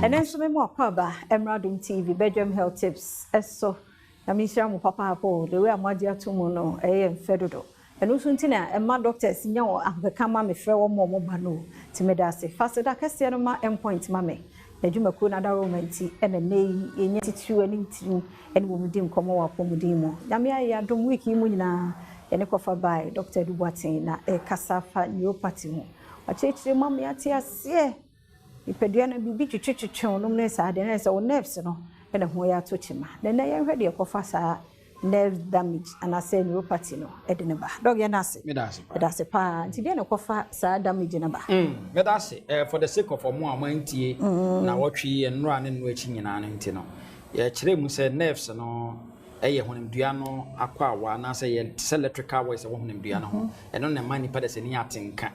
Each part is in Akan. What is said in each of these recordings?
Ɛnɛ nso me mu akwaaba Mmra Adom TV Bedwam Health Tips ɛso. Na menhyira mo papaapa o, the way a moagye ato mu no ɛyɛ mfɛ dodo. Ɛno nso nti na ɛma doctors nya wɔn ahokeka ma mefrɛ wɔn ma wɔba no o. Nti meda ase. Fa aseda kɛseɛ no ma Mpoint ma me. N'adwumakuo no adaworoma nti na nnɛ yi yɛnya titiriw ne ntini ne wɔn di nkɔmmɔ wɔ apɔmuden mu. Nyame ayɛ yɛn adom week yi mu nyinaa yɛne kɔfa bae Doctor Adu Boateng na ɛrekasa fa neuropathy ho. Wakyerɛkyerɛ mu ama yɛate aseɛ. Nipadua no biribi twetwetwetwe wo nom ne saa adeɛ no ayɛ sɛ wo nerves no na ɛho yɛ ato kyema. Na ɛnɛ yɛnhwɛ deɛ ɛkɔfa saa nerve damage anaasɛ neuropathy no de no ba. Dɔk yɛda ase. Meda ase paa. Yɛda ase paa. Nti deɛ na ɛkɔfa saa damage no ba? Meda ase. For the sake of ɔmo a ɔmo antie na wɔtwe nnora ne nnora akyi nyinaa no nti no, yɛkyerɛ mu sɛ nerves no ɛyɛ honamdua no akwawa anaasɛ yɛ te sɛ electrical wires ɛwɔ honamdua no ho. Ɛno na ɛma nipa dasani atenka.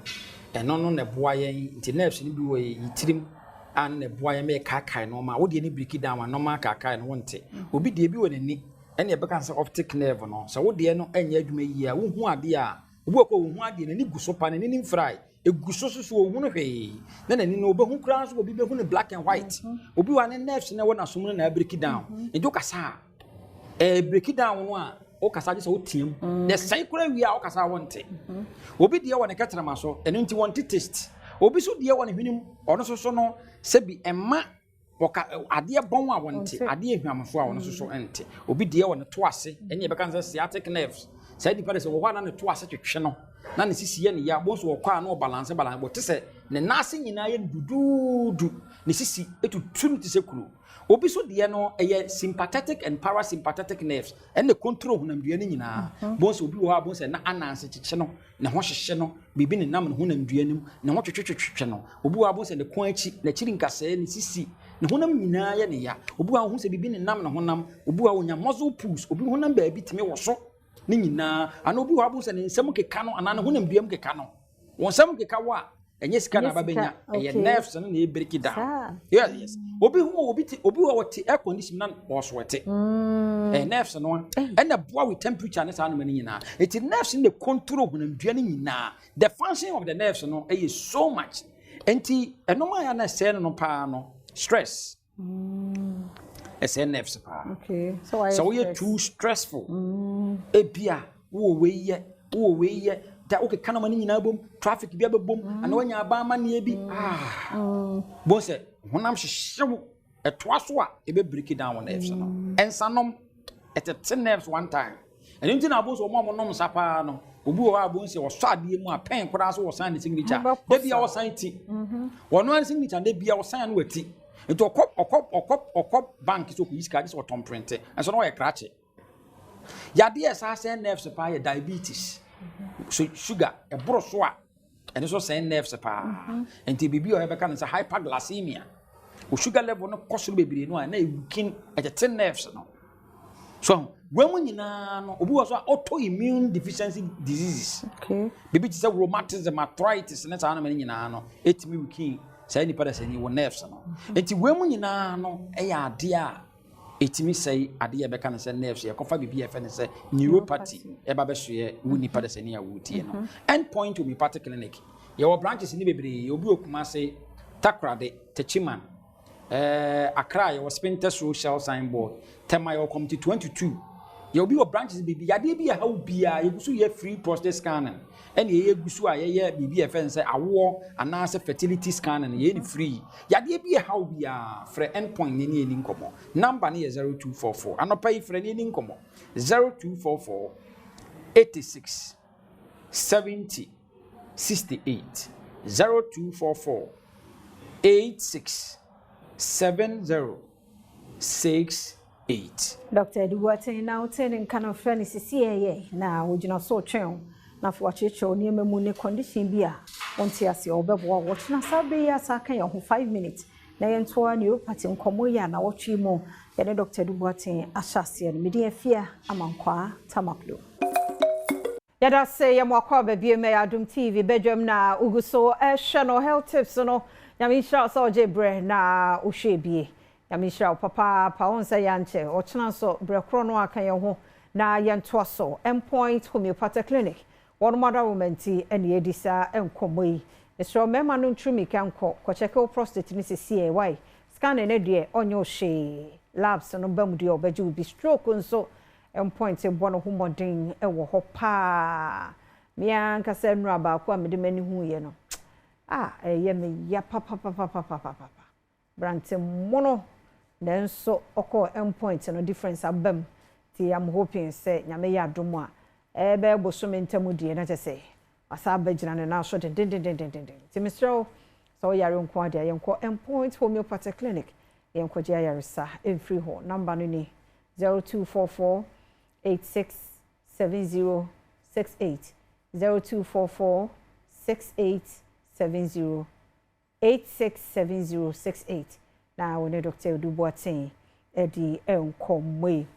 Ɛno no na ɛboa yɛn. Nti nerves no bi wɔ yɛ tirim a na ɛboa yɛn ma yɛkaakae nneɛma. Wo deɛ ne break down a nneɛma akaakae no wonte. Obi deɛ bi wɔ n'ani ɛna ɛbɛka sɛ optic nerve no. Sɛ wo deɛ no ɛnyɛ adwuma yie a, wohu adeɛ a, obi wɔ kɔ ohu adeɛ n'ani gu so pa, n'ani ne mfrae. Egu so so so ohun hwee. Na n'ani no obehu koraa nso obi behu no black and white. Obi wɔ ne nerves na ɛwɔ n'asom no na break down. Nti wokasa a, break down no a wokasa gye sɛ woteam. Na ɛsɛe koraa wie a wokasa a wonte. Obi deɛ wɔ ne kɛtrɛma so, ɛno nti wɔnte taste. Obi so deɛ wɔ ne hwenem, ɔno nso so no sɛbi ɛma wɔka adeɛ bɔn a wɔnte, adeɛ hwam so a ɔno nso so nte. Obi deɛ wɔ ne to ase, ɛne yɛbɛka sɛ sciatic nerves. Saa nipa de sɛ wɔ hɔ a na ne to ase twetwe no, na ne sisi yɛ ne ya, wɔn nso wɔkɔ a na ɔbalance balance, wɔte sɛ ne nan ase nyinaa yɛ duduudu, ne sisi etutu no te sɛ kuro. Obi so deɛ no ɛyɛ sympathetic and parasympathetic nerves ɛna control honamdua no nyinaa. Wɔn sɛ obi wɔ hɔ a wɔn sɛ na ananse kyekye no, ne ho hyehye no, biribi nenam ne honamdua no mu, ne ho twetwetwetwe no. Obi wɔ hɔ a wɔn sɛ ne kɔn akyi, n'akyiri nkasɛɛ, ne sisi, ne honam nyinaa yɛ ne ya. Obi wɔ hɔ a wɔn sɛ biribi nenam ne honam. Obi wɔ hɔ a wɔnya muscle pulls, obi honam baabi tumi wɔ so ne nyinaa. Ana obi wɔ hɔ a wɔn sɛ ne nsam keka no anaa ne honamdua mu keka no. Wɔn nsam keka wɔ a ɛnyɛ sika na aba bɛnya, ɛyɛ nerves no na ɛ break down. Yes. Obi ho obi te obi wɔ ɔte air condition na ɔsweat. Ɛyɛ nerves no ɛna boa with temperature ne saa nneɛma no nyinaa. Eti nerves no na control honamdua no nyinaa. The function of the nerves no ɛyɛ so much. Nti ɛnom a yɛ na ɛsɛe no no paa no, stress. Ɛsɛe nerves paa. Sɛ woyɛ too stressful, ebia wowɔ wei yɛ, wowɔ wei yɛ, da wokeka nneɛma no nyinaa bom, traffic bi abɛbom, anaa wanya aban amanneɛ bi, ah, bohu sɛ honam hyehye wo, ɛtoa so a, ɛbɛ break down wɔ nerves no. Nsanom, ɛtete nerves one time. Ɛno nti na abohu sɛ wɔn a wɔnom nsa paa no, obi wɔ hɔ a abohu sɛ ɔsɔ adeɛ mu a pɛn koraa so wɔsan ne signature. Da bia ɔsan ti. Wɔn ara signature da bia ɔsan no wati. Nti ɔkɔ bank sɛ ɔkɔyi sika gye sɛ ɔtɔn print. Ɛnso na ɔyɛ krakye. Yadeɛ a ɛsan sɛn nerves paa yɛ diabetes. So sugar ɛboro so a ɛno nso sɛn nerves paa. Nti biribi a yɛbɛka no sɛ hyperglycemia. O sugar level no kɔ soro bebree no a na ɛweaken, ɛtete nerves no. So wɔn mu nyinaa no, obi wɔ so a autoimmune deficiency diseases. Biribi te sɛ rheumatism, arthritis ne saa nneɛma no nyinaa no, ɛtumi weaken saa nipa da sɛ ni wɔ nerves no. Nti wɔn mu nyinaa no ɛyɛ adeɛ a ɛtumi sɛe adeɛ a yɛbɛka no sɛ nerves. Yɛkɔfa biribi a yɛfrɛ no sɛ neuropathy ɛba bɛsoɛ wo nipa da sɛ ni a wotie no. End Point Homeopathic Clinic. Yɛwɔ branches ne bebree. Obi wɔ Kumase, Takoradi, Techiman, Accra yɛwɔ Spintex Road Shell signboard. Tema yɛwɔ Committee 22. Yɛwɔ bi wɔ branches bebree. Yadeɛ bi a ɛha wo biara, yɛgu so yɛ free prostate scanning. Ɛna yɛyɛ gu so a yɛyɛ biribi a yɛfrɛ no sɛ awoɔ anaasɛ fertility scanning. Yɛyɛ no free. Yadeɛ bi a ɛha wo biara, frɛ End Point ne ne yɛni nkɔmmɔ. Number no yɛ 0244. Anɔpa yi frɛ ne yɛni nkɔmmɔ. 0244 86 70 68, 0244 86 70 68. Dr. Edu Boateng na wote ne nka no, frɛ no sisi ɛyɛ na wogyina so twɛn wo na afei wakyerɛkyerɛ wo nneɛma mu ne condition bi a wonte aseɛ, wɔbɛboa wo. Wɔkyena saa bere yi asa aka yɛn ho 5 minutes na yɛntoa neuropathy nkɔmmɔ yi a na wɔtwe mu yɛne Dr. Edu Boateng ahyɛ aseɛ no. Mede Afia Amankwaa Tamaklo. Yɛda se yɛ mo akɔ aba bio mɛ Adom TV badwam na wogu so ɛhwɛ no health tips no. Nyame nhyira wo sɛ ɔgye berɛ na wohwɛ bie. Nyame nhyira wo papaapa. Wo sɛ yɛankyɛ ɔkyena nso berɛ korɔ no aka yɛn ho na yɛntoa so. Endpoint Homeopathic Clinic wɔn mo adaworoma nti ɛne yɛdi saa nkɔmmɔ yi. Mesrɛ mmarima no nturu mika nkɔ kɔkyɛke wo prostate no sisi ɛ wae. Scanning no deɛ, ɔnyɛ wo hwee. Labs no ba mu deɛ, ɔbɛgye wo bi. Stroke nso, Mpoint bɔ ne ho mmɔden wɔ hɔ paa. Me ankasa nnora baako a mede m'ani huuiɛ no, ah, ɛyɛ me ya papapapapapapa. Brante mono, nanso ɔkɔɔ Mpoint no, difference aba mu. Nti I'm hoping sɛ Nyame yɛ adom a, ɛbɛyɛ bosome ntam deɛ na kyerɛ sɛ wasan abɛgyina ne nan so dendendendenden. Nti mesrɛ wo, sɛ woyare nko ara deɛ, yɛnkɔ Mpoint Homeopathic Clinic, yɛnkɔgye ayaresa mfiri hɔ. Number no ni, 0244 86 70 68, 0244 68 70 86 70 68, na wo ne Dr. Edu Boateng ɛdi nkɔmmɔ yi.